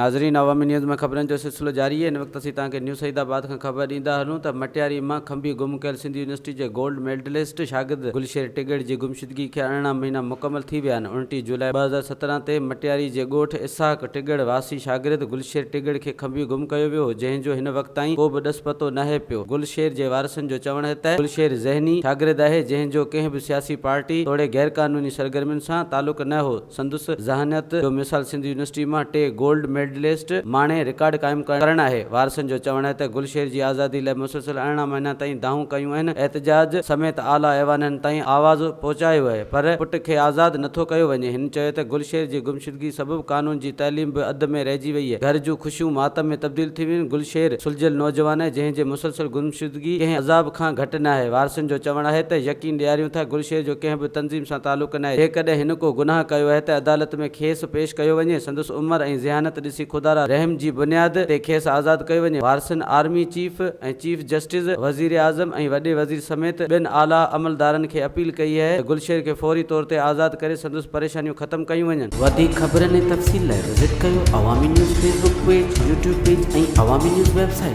ناظرين عوامي نيوز ۾ خبرن جو سلسلو جاري آهي هن وقت اسين توهان کي نيو سعيد آباد کان خبر ڏيندا هلون ته مٽياري مان کنڀي گم ڪيل سنڌ يونيورسٽي جي گولڊ ميڊلسٽ شاگرد گلشير ٽڳڙ جي گمشدگي کي 18 مهينا مڪمل ٿي ويا آهن 29 جولاء 2017 تي مٽياري جي ڳوٺ اسحاق ٽڳڙ واسي شاگرد گلشير ٽڳڙ کي کنڀي گم ڪيو ويو هو جنهن جو هن وقت تائين ڪو به ڏس پتو ناهي پيو گلشير جي وارثن جو چوڻ آهي ته گلشير ذهني شاگرد آهي جنهن جو ڪنهن به سياسي پارٽي توڙي غيرقانوني سرگرمين سان تعلق نه هو. سندس ذهانت جو مثال سنڌ يونيورسٽي مان ٽي گولڊ ميڊلسٽ ماڻي رڪارڊ قائم ڪرڻ آهي. وارثن جو چوڻ آهي ته گل شير جي آزادي لاء مسلسل 18 مهينا تائين دانهون ڪيون آهن، احتجاج سميت اعليٰ ايوانن تائين آواز پهچايو آهي پر پٽ کي آزاد نٿو ڪيو وڃي. هن چيو ته گل شير جي گمشدگي سبب قانون جي تعليم به اڌ ۾ رهجي وئي، گهر جون خوشيون ماتم ۾ تبديل ٿي ويون، گل شير سلجهيل نوجوان آهي جنهن جي مسلسل گمشدگي ڪنهن عذاب کان گهٽ ناهي. وارثن جو چوڻ آهي ته يقين ڏياريون ٿا گل شير جو ڪنهن به تنظيم سان تعلق ناهي، جيڪڏهن هن ڪو گناهه ڪيو آهي ته عدالت ۾ کيس پيش ڪيو وڃي، سندس عمر ۽ ذهانت ڏسي خدارا رحم جي بنياد تي کيس آزاد ڪيو وڃي. وارثن آرمي چيف ۽ چيف جسٽس، وزيراعظم ۽ وڏي وزير سميت ٻين اعليٰ عملدارن کي اپيل ڪئي آهي ته گلشير کي فوري طور تي آزاد ڪري سندس پريشانيون ختم ڪيون وڃن. وڌيڪ خبرن ۽ تفصيل لاء وزٽ ڪيو Awami news Facebook page, YouTube page ۽ Awami news website.